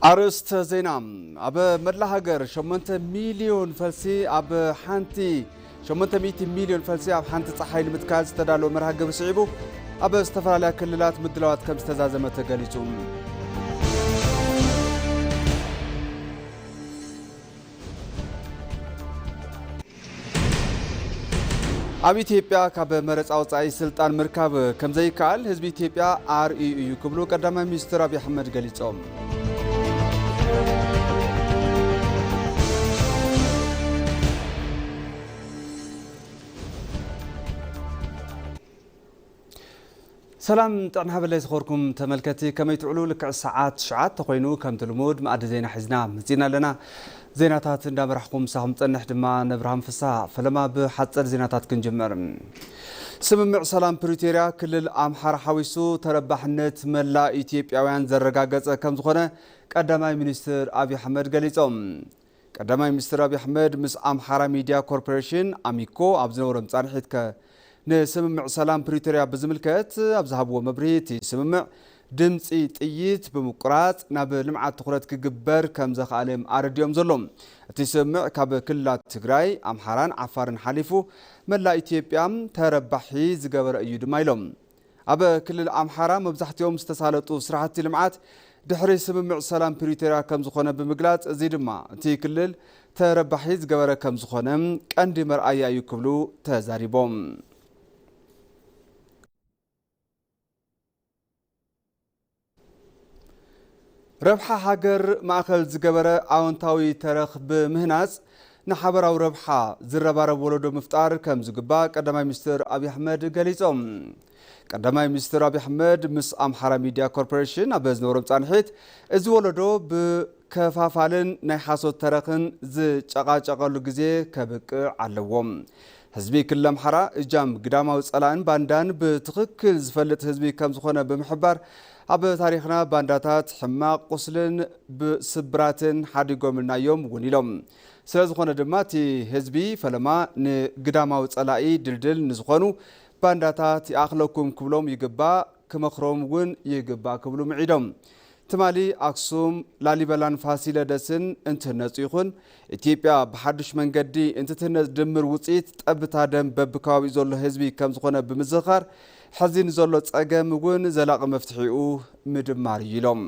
ኣርእስተ ዜና። ኣብ መላ ሃገር ሸሞንተ ሚልዮን ፈልሲ ኣብ ሓንቲ፣ ሸሞንተ ሚእቲ ሚልዮን ፈልሲ ኣብ ሓንቲ ጸሓይ ንምትካል ዝተዳለወ መርሃ ግብሪ ስዒቡ፣ ኣብ ዝተፈላለያ ክልላት ምድላዋት ከም ዝተዛዘመ ተገሊጹ። ኣብ ኢትዮጵያ ካብ መረጻ ወጻኢ ስልጣን ምርካብ ከም ዘይከኣል ህዝቢ ኢትዮጵያ ኣርእዩ እዩ ክብሉ ቀዳማይ ሚኒስትር ኣብይ ኣሕመድ ገሊጾም። ሰላም ጥዕና ሃበለይ ዝኸበርኩም ተመልከቲ፣ ከመይ ትውዕሉ? ልክዕ ሰዓት ትሽዓተ ኮይኑ ከምቲ ልሙድ መኣዲ ዜና ሒዝና መጺና ኣለና። ዜናታት እንዳመራሕኩም ምሳኹም ጸንሕ ድማ ነብርሃም ፍስሃ። ፈለማ ብሓጸር ዜናታት ክንጅምር። ስምምዕ ሰላም ፕሪቶርያ ክልል ኣምሓራ ሓዊሱ ተረባሕነት መላእ ኢትዮጵያውያን ዘረጋገጸ ከም ዝኾነ ቀዳማይ ሚኒስትር ኣብይ ኣሕመድ ገሊጾም። ቀዳማይ ሚኒስትር ኣብይ ኣሕመድ ምስ ኣምሓራ ሚድያ ኮርፖሬሽን ኣሚኮ ኣብ ዝነበሮም ጻንሒት ከ ንስምምዕ ሰላም ፕሪቶርያ ብዝምልከት ኣብ ዝሃብዎ መብርሂ፣ እቲ ስምምዕ ድምፂ ጥይት ብምቁራፅ ናብ ልምዓት ትኹረት ክግበር ከም ዘኽኣለ እዮም ኣረዲኦም ዘለዉ። እቲ ስምምዕ ካብ ክልላት ትግራይ፣ ኣምሓራን ዓፋርን ሓሊፉ መላእ ኢትዮጵያ ተረባሒ ዝገበረ እዩ ድማ ኢሎም። ኣብ ክልል ኣምሓራ መብዛሕትኦም ዝተሳለጡ ስራሕቲ ልምዓት ድሕሪ ስምምዕ ሰላም ፕሪቶርያ ከም ዝኾነ ብምግላፅ፣ እዚ ድማ እቲ ክልል ተረባሒ ዝገበረ ከም ዝኾነ ቀንዲ መርኣያ እዩ ክብሉ ተዛሪቦም። ረብሓ ሃገር ማእኸል ዝገበረ ኣወንታዊ ተረኽ ብምህናፅ፣ ንሓበራዊ ረብሓ ዝረባረብ ወለዶ ምፍጣር ከም ዝግባእ ቀዳማይ ሚኒስትር ኣብይ ኣሕመድ ገሊጾም። ቀዳማይ ሚኒስትር ኣብይ ኣሕመድ ምስ ኣምሓራ ሚድያ ኮርፖሬሽን ኣብ ዝነበሮም ጻንሒት፣ እዚ ወለዶ ብከፋፋልን ናይ ሓሶት ተረኽን ዝጨቓጨቐሉ ግዜ ከብቅዕ ኣለዎ። ህዝቢ ክልል ኣምሓራ እጃም ግዳማዊ ጸላእን ባንዳን ብትኽክል ዝፈልጥ ህዝቢ ከም ዝኾነ ብምሕባር፣ ኣብ ታሪኽና ባንዳታት ሕማቕ ቁስልን ብስብራትን ሓዲጎምልና እዮም እውን ኢሎም። ስለ ዝኾነ ድማ እቲ ህዝቢ ፈለማ ንግዳማዊ ጸላኢ ድልድል ንዝኾኑ ባንዳታት ይኣኽለኩም ክብሎም ይግባእ፣ ክመኽሮም እውን ይግባእ ክብሉ ምዒዶም። ትማሊ ኣክሱም፣ ላሊበላን ፋሲለደስን እንትህነጹ ይኹን፣ ኢትዮጵያ ብሓዱሽ መንገዲ እንትትህነጽ ድምር ውጽኢት ጠብታ ደም በብከባቢኡ ዘሎ ህዝቢ ከም ዝኾነ ብምዝኽኻር፣ ሕዚ ንዘሎ ጸገም እውን ዘላቒ መፍትሒኡ ምድማር እዩ ኢሎም።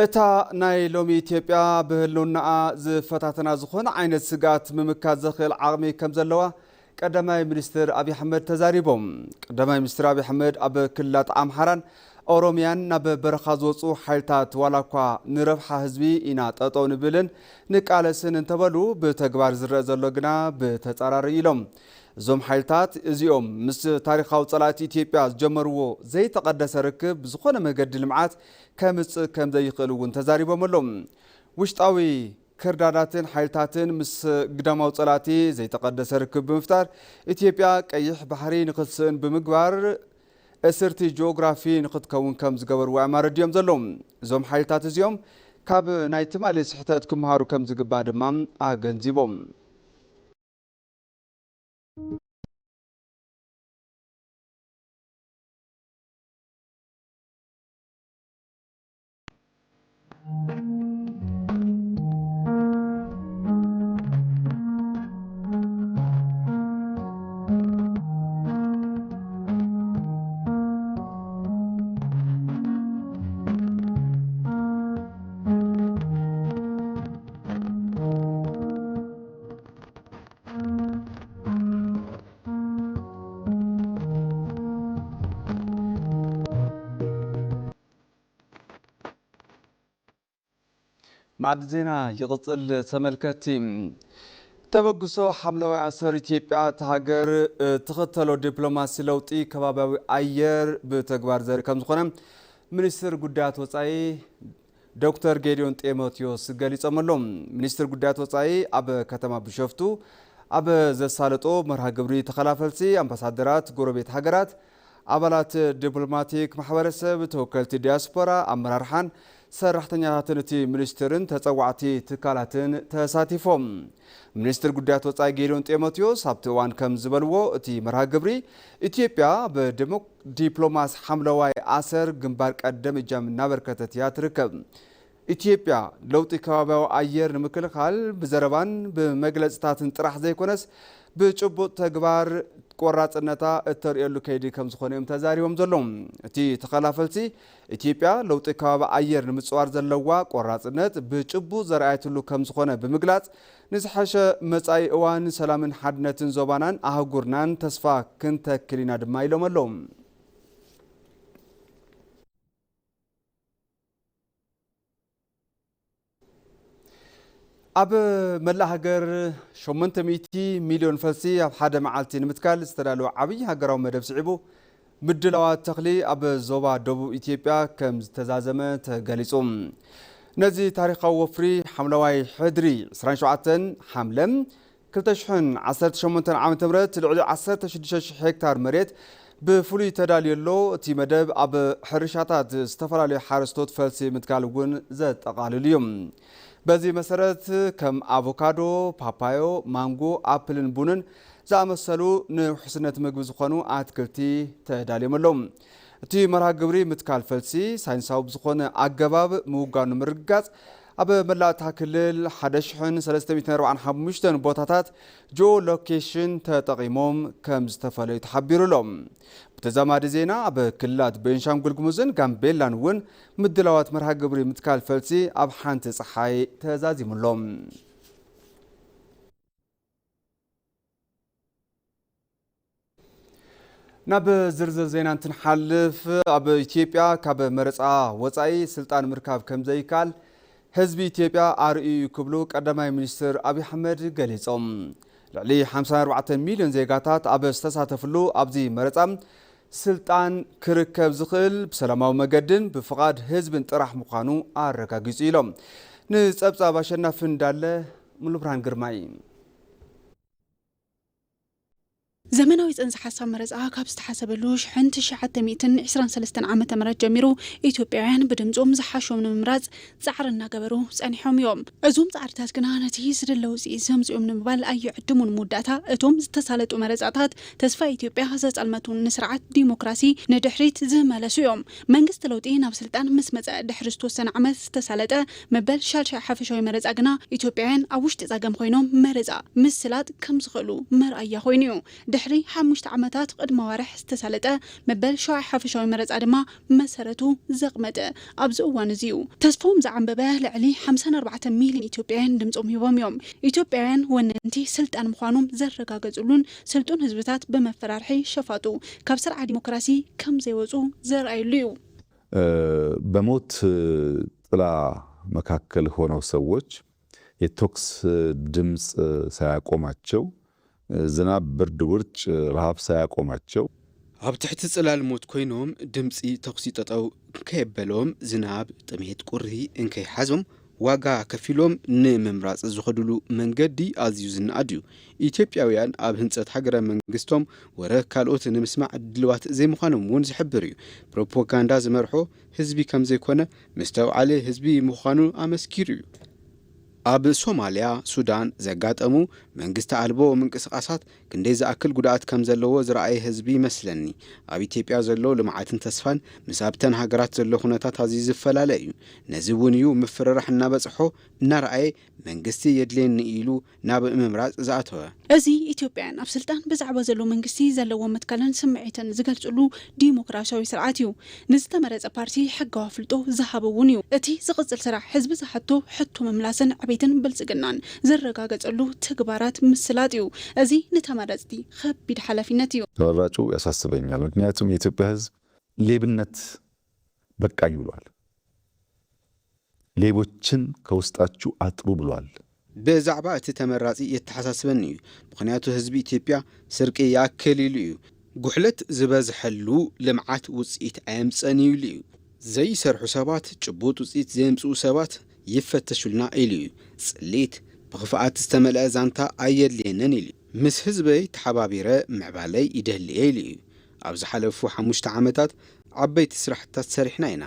እታ ናይ ሎሚ ኢትዮጵያ ብህልውናኣ ዝፈታተና ዝኾነ ዓይነት ስግኣት ምምካት ዘኽእል ዓቕሚ ከም ዘለዋ ቀዳማይ ሚኒስትር ኣብይ ኣሕመድ ተዛሪቦም። ቀዳማይ ሚኒስትር ኣብይ ኣሕመድ ኣብ ክልላት ኣምሓራን ኦሮሚያን ናብ በረኻ ዝወፁ ሓይልታት ዋላ እኳ ንረብሓ ህዝቢ ኢና ጠጠው ንብልን ንቃለስን እንተበሉ፣ ብተግባር ዝረአ ዘሎ ግና ብተፃራሪ ኢሎም። እዞም ሓይልታት እዚኦም ምስ ታሪኻዊ ጸላእቲ ኢትዮጵያ ዝጀመርዎ ዘይተቐደሰ ርክብ ብዝኾነ መገዲ ልምዓት ከምጽእ ከም ዘይኽእል እውን ተዛሪቦም ኣለዉ። ውሽጣዊ ክርዳዳትን ሓይልታትን ምስ ግዳማዊ ጸላእቲ ዘይተቐደሰ ርክብ ብምፍጣር፣ ኢትዮጵያ ቀይሕ ባሕሪ ንኽትስእን ብምግባር፣ እስርቲ ጂኦግራፊ ንኽትከውን ከም ዝገበርዋ እዮም ኣረዲኦም ዘለዉ። እዞም ሓይልታት እዚኦም ካብ ናይ ትማሊ ስሕተት ክመሃሩ ከም ዝግባእ ድማ ኣገንዚቦም። ማዕድ ዜና ይቕጽል። ተመልከትቲ፣ ተበግሶ ሓምለዋይ ኣሰር ኢትዮጵያ፣ እታ ሃገር እትኽተሎ ዲፕሎማሲ ለውጢ ከባቢያዊ ኣየር ብተግባር ዘርኢ ከም ዝኾነ ሚኒስትር ጉዳያት ወጻኢ ዶክተር ጌዲዮን ጢሞቴዎስ ገሊጾም ኣለዉ። ሚኒስትር ጉዳያት ወጻኢ ኣብ ከተማ ቢሾፍቱ ኣብ ዘሳለጦ መርሃ ግብሪ፣ ተኸላፈልቲ ኣምባሳደራት ጎረቤት ሃገራት፣ ኣባላት ዲፕሎማቲክ ማሕበረሰብ፣ ተወከልቲ ዲያስፖራ፣ ኣመራርሓን ሰራሕተኛታትን እቲ ሚኒስትርን ተጸዋዕቲ ትካላትን ተሳቲፎም። ሚኒስትር ጉዳያት ወጻኢ ጌዲዮን ጢሞቴዎስ ኣብቲ እዋን ከም ዝበልዎ፣ እቲ መርሃ ግብሪ ኢትዮጵያ ብዲፕሎማስ ሓምለዋይ ኣሰር ግንባር ቀደም እጃም እናበርከተት እያ ትርከብ። ኢትዮጵያ ለውጢ ከባቢያዊ ኣየር ንምክልኻል ብዘረባን ብመግለጽታትን ጥራሕ ዘይኮነስ፣ ብጭቡጥ ተግባር ቆራጽነታ እተርእየሉ ከይዲ ከም ዝኾነ እዮም ተዛሪቦም ዘለዉ። እቲ ተኸላፈልሲ፣ ኢትዮጵያ ለውጢ ከባቢ ኣየር ንምጽዋር ዘለዋ ቆራጽነት ብጭቡጥ ዘርኣየትሉ ከም ዝኾነ ብምግላጽ፣ ንዝሓሸ መጻኢ እዋን ሰላምን ሓድነትን ዞባናን ኣህጉርናን ተስፋ ክንተክል ኢና ድማ ኢሎም ኣለዉ። ኣብ መላእ ሃገር ሸሞንተ ሚእቲ ሚልዮን ፈልሲ ኣብ ሓደ መዓልቲ ንምትካል ዝተዳለወ ዓብዪ ሃገራዊ መደብ ስዒቡ፣ ምድላዋት ተኽሊ ኣብ ዞባ ደቡብ ኢትዮጵያ ከም ዝተዛዘመ ተገሊጹ። ነዚ ታሪኻዊ ወፍሪ ሓምለዋይ ሕድሪ ዕስራን ሸውዓተን ሓምለ ክልተ ሽሕን ዓሰርተ ሸሞንተን ዓመተ ምህረት ልዕሊ ዓሰርተ ሽዱሽተ ሽሕ ሄክታር መሬት ብፍሉይ ተዳልዩ ኣሎ። እቲ መደብ ኣብ ሕርሻታት ዝተፈላለዩ ሓረስቶት ፈልሲ ምትካል እውን ዘጠቓልል እዩ። በዚ መሰረት ከም ኣቮካዶ፣ ፓፓዮ፣ ማንጎ፣ ኣፕልን ቡንን ዝኣመሰሉ ንውሕስነት ምግቢ ዝኾኑ ኣትክልቲ ተዳልዮም ኣለዉ። እቲ መርሃ ግብሪ ምትካል ፈልሲ ሳይንሳዊ ብዝኾነ ኣገባብ ምውጋኑ ንምርግጋጽ ኣብ መላእ እታ ክልል ሓደ ሽሕን ሰለስተ ሚእትን ኣርባዓን ሓሙሽተን ቦታታት ጂኦ ሎኬሽን ተጠቒሞም ከም ዝተፈለዩ ተሓቢሩ ኣሎ። ብተዛማዲ ዜና፣ ኣብ ክልላት ቤንሻንጉል ጉሙዝን ጋምቤላን እውን ምድላዋት መርሃ ግብሪ ምትካል ፈልሲ ኣብ ሓንቲ ጸሓይ ተዛዚሙ ኣሎ። ናብ ዝርዝር ዜና እንትንሓልፍ፣ ኣብ ኢትዮጵያ ካብ መረጻ ወጻኢ ስልጣን ምርካብ ከም ዘይከኣል ህዝቢ ኢትዮጵያ ኣርእዩ እዩ ክብሉ ቀዳማይ ሚኒስትር ኣብይ ኣሕመድ ገሊጾም። ልዕሊ ሓምሳ ኣርባዕተ ሚልዮን ዜጋታት ኣብ ዝተሳተፍሉ ኣብዚ መረጻ፣ ስልጣን ክርከብ ዝኽእል ብሰላማዊ መገድን ብፍቓድ ህዝብን ጥራሕ ምዃኑ ኣረጋጊጹ ኢሎም። ንጸብጻብ ኣሸናፊ እንዳለ፣ ሙሉብርሃን ግርማይ። ዘመናዊ ጽንሰ ሓሳብ መረጻ ካብ ዝተሓሰበሉ ሽሕን ትሽዓተ ሚእትን ዕስራን ሰለስተን ዓመተ ምህረት ጀሚሩ፣ ኢትዮጵያውያን ብድምጾም ዝሓሾም ንምምራጽ ጻዕሪ እናገበሩ ጸኒሖም እዮም። እዞም ጻዕርታት ግና ነቲ ዝድለ ውጽኢት ዘምጽኦም ንምባል ኣየዕድሙን። መወዳእታ እቶም ዝተሳለጡ መረጻታት ተስፋ ኢትዮጵያ ዘጸልመቱ ንስርዓት ዲሞክራሲ ንድሕሪት ዝመለሱ እዮም። መንግስቲ ለውጢ ናብ ስልጣን ምስ መጸ ድሕሪ ዝተወሰነ ዓመት ዝተሳለጠ መበል ሻድሻይ ሓፈሻዊ መረጻ ግና ኢትዮጵያውያን ኣብ ውሽጢ ጸገም ኮይኖም መረጻ ምስላጥ ከም ዝኽእሉ መርኣያ ኮይኑ እዩ። ድሕሪ ሓሙሽተ ዓመታት ቅድመ ኣዋርሕ ዝተሳለጠ መበል ሻውዓይ ሓፈሻዊ መረጻ ድማ መሰረቱ ዘቕመጠ ኣብዚ እዋን እዚ እዩ። ተስፋኦም ዝዓንበበ ልዕሊ ሓምሳን ኣርባዕተን ሚልዮን ኢትዮጵያውያን ድምጾም ሂቦም እዮም። ኢትዮጵያውያን ወነንቲ ስልጣን ምዃኖም ዘረጋገጹሉን ስልጡን ህዝብታት ብመፈራርሒ ሸፋጡ ካብ ስርዓት ዲሞክራሲ ከም ዘይወጹ ዘርኣየሉ እዩ። እ፣ በሞት ጥላ መካከል ሆነው ሰዎች የተኩስ ድምፅ ሳያቆማቸው፣ ዝናብ፣ ብርድ፣ ውርጭ፣ ረሃብ ሳያቆማቸው፣ ኣብ ትሕቲ ጽላል ሞት ኮይኖም ድምጺ ተኹሲ ጠጠው ከየበሎም፣ ዝናብ፣ ጥሜት፣ ቁሪ እንከይሓዞም ዋጋ ከፊሎም ንምምራጽ ዝኸዱሉ መንገዲ ኣዝዩ ዝነኣድ እዩ። ኢትዮጵያውያን ኣብ ህንጸት ሃገረ መንግስቶም ወረ ካልኦት ንምስማዕ ድልዋት ዘይምዃኖም እውን ዝሕብር እዩ። ፕሮፓጋንዳ ዝመርሖ ህዝቢ ከም ዘይኮነ ምስተውዓለ ህዝቢ ምዃኑ ኣመስኪሩ እዩ። ኣብ ሶማልያ፣ ሱዳን ዘጋጠሙ መንግስቲ ኣልቦ ምንቅስቓሳት ክንደይ ዝኣክል ጉድኣት ከም ዘለዎ ዝረኣየ ህዝቢ ይመስለኒ። ኣብ ኢትዮጵያ ዘሎ ልምዓትን ተስፋን ምስ ኣብተን ሃገራት ዘሎ ኩነታት ኣዝዩ ዝፈላለ እዩ። ነዚ እውን እዩ ምፍርራሕ እናበጽሖ እናረኣየ መንግስቲ የድልየኒ ኢሉ ናብ ምምራጽ ዝኣተወ። እዚ ኢትዮጵያውያን ኣብ ስልጣን ብዛዕባ ዘሎ መንግስቲ ዘለዎም መትከልን ስምዒትን ዝገልጽሉ ዲሞክራሲያዊ ስርዓት እዩ። ንዝተመረጸ ፓርቲ ሕጋዊ ኣፍልጦ ዝሃበ እውን እዩ። እቲ ዝቕጽል ስራሕ ህዝቢ ዝሓቶ ሕቶ ምምላስን ዕቤትን ብልጽግናን ዝረጋገጸሉ ተግባራት ምስላጥ እዩ። እዚ ንተመረጽቲ ከቢድ ሓላፊነት እዩ። ተመራጩ ያሳስበኛል። ምክንያቱም የኢትዮጵያ ህዝብ ሌብነት በቃኝ ብሏል። ሌቦችን ከውስጣችሁ አጥሩ ብሏል። ብዛዕባ እቲ ተመራጺ የተሓሳስበኒ እዩ። ምኽንያቱ ህዝቢ ኢትዮጵያ ስርቂ ይኣክል ኢሉ እዩ። ጉሕለት ዝበዝሐሉ ልምዓት ውጽኢት ኣየምጸን እዩ ኢሉ እዩ። ዘይሰርሑ ሰባት፣ ጭቡጥ ውጽኢት ዘየምጽኡ ሰባት ይፈተሹልና ኢሉ እዩ። ጽሊት፣ ብኽፍኣት ዝተመልአ ዛንታ ኣየድልየንን ኢሉ እዩ። ምስ ህዝበይ ተሓባቢረ ምዕባለይ ይደሊ እየ ኢሉ እዩ። ኣብ ዝሓለፉ ሓሙሽተ ዓመታት ዓበይቲ ስራሕትታት ሰሪሕና ኢና።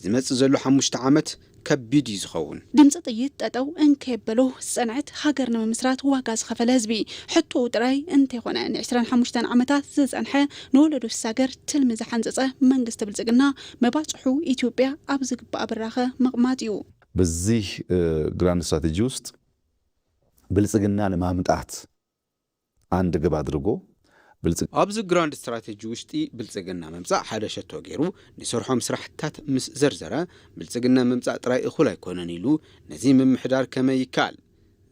ዝመጽእ ዘሎ ሓሙሽተ ዓመት ከቢድ እዩ ዝኸውን። ድምፂ ጥይት ጠጠው እንከየበሎ ዝፀንዐት ሃገር ንምምስራት ዋጋ ዝኸፈለ ህዝቢ ሕቶኡ ጥራይ እንተይኮነ፣ ን25 ዓመታት ዝፀንሐ ንወለዶ ዝሳገር ትልሚ ዝሓንፀፀ መንግስቲ ብልፅግና፣ መባፅሑ ኢትዮጵያ ኣብ ዝግባእ ብራኸ ምቕማጥ እዩ። በዚህ ግራንድ ስትራቴጂ ውስጥ ብልጽግና ለማምጣት አንድ ግብ አድርጎ፣ ኣብዚ ግራንድ ስትራቴጂ ውሽጢ ብልጽግና ምምጻእ ሓደ ሸቶ ገይሩ ንሰርሖም ስራሕትታት ምስ ዘርዘረ፣ ብልጽግና ምምጻእ ጥራይ እኹል ኣይኮነን ኢሉ፣ ነዚ ምምሕዳር ከመይ ይከኣል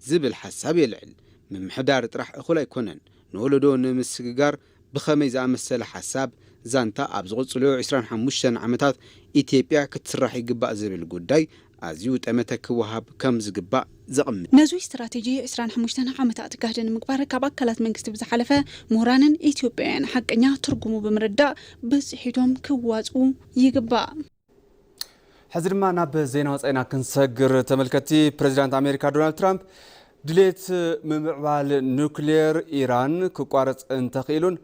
ዝብል ሓሳብ የልዕል። ምምሕዳር ጥራሕ እኹል ኣይኮነን፣ ንወለዶ ንምስግጋር ብኸመይ ዝኣመሰለ ሓሳብ ዛንታ ኣብ ዝቕጽሉ 25 ዓመታት ኢትዮጵያ ክትስራሕ ይግባእ ዝብል ጉዳይ ኣዝዩ ጠመተ ክወሃብ ከም ዝግባእ ዘቕምጥ። ነዙይ ስትራቴጂ 25 ዓመታት ጋህዲ ንምግባር ካብ ኣካላት መንግስቲ ብዝሓለፈ ምሁራንን ኢትዮጵያውያን ሓቀኛ ትርጉሙ ብምርዳእ ብፅሒቶም ክዋፅኡ ይግባእ። ሕዚ ድማ ናብ ዜና ወፃኢና ክንሰግር ተመልከቲ። ፕሬዚዳንት ኣሜሪካ ዶናልድ ትራምፕ ድሌት ምምዕባል ኑክሌር ኢራን ክቋረፅ እንተኽኢሉን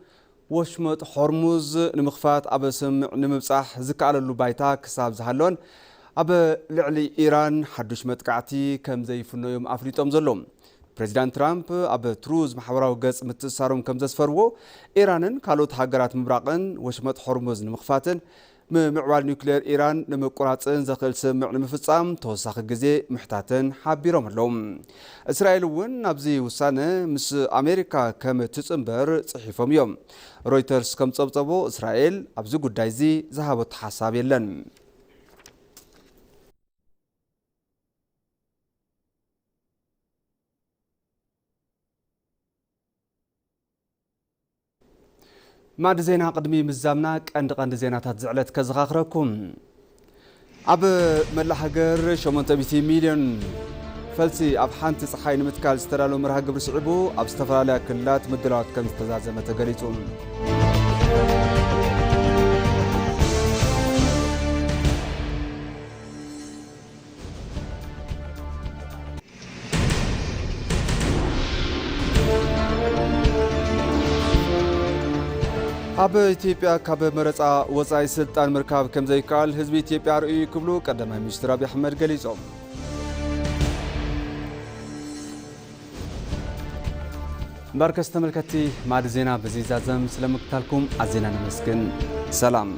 ወሽመጥ ሆርሙዝ ንምኽፋት ኣብ ስምምዕ ንምብጻሕ ዝከኣለሉ ባይታ ክሳብ ዝሃለወን ኣብ ልዕሊ ኢራን ሓዱሽ መጥቃዕቲ ከም ዘይፍኖ እዮም ኣፍሊጦም ዘለዉ። ፕሬዚዳንት ትራምፕ ኣብ ትሩዝ ማሕበራዊ ገጽ ምትእስሳሮም ከም ዘስፈርዎ፣ ኢራንን ካልኦት ሃገራት ምብራቕን ወሽመጥ ሆርሙዝ ንምኽፋትን ምምዕባል ኒውክሌር ኢራን ንምቁራጽን ዘኽእል ስምምዕ ንምፍጻም ተወሳኺ ግዜ ምሕታተን ሓቢሮም ኣለዉ። እስራኤል እውን ናብዚ ውሳነ ምስ ኣሜሪካ ከም ትጽንበር ጽሒፎም እዮም። ሮይተርስ ከም ጸብጸቦ፣ እስራኤል ኣብዚ ጉዳይ እዚ ዝሃበቶ ሓሳብ የለን። ማዕዲ ዜና ቅድሚ ምዛምና ቀንዲ ቀንዲ ዜናታት ዝዕለት ከዘኻኽረኩም። ኣብ መላእ ሃገር 800 ሚልዮን ፈልሲ ኣብ ሓንቲ ጸሓይ ንምትካል ዝተዳለወ መርሃ ግብሪ ስዒቡ ኣብ ዝተፈላለያ ክልላት ምድላዋት ከም ዝተዛዘመ ተገሊጹ። ኣብ ኢትዮጵያ ካብ መረፃ ወፃኢ ስልጣን ምርካብ ከም ዘይከኣል ህዝቢ ኢትዮጵያ ርእዩ ክብሉ ቀዳማይ ሚኒስትር ኣብይ ኣሕመድ ገሊፆም። እምበርከስ ተመልከትቲ ማዕዲ ዜና በዚ ዛዘም ስለምክታልኩም ኣዜና ነመስግን። ሰላም።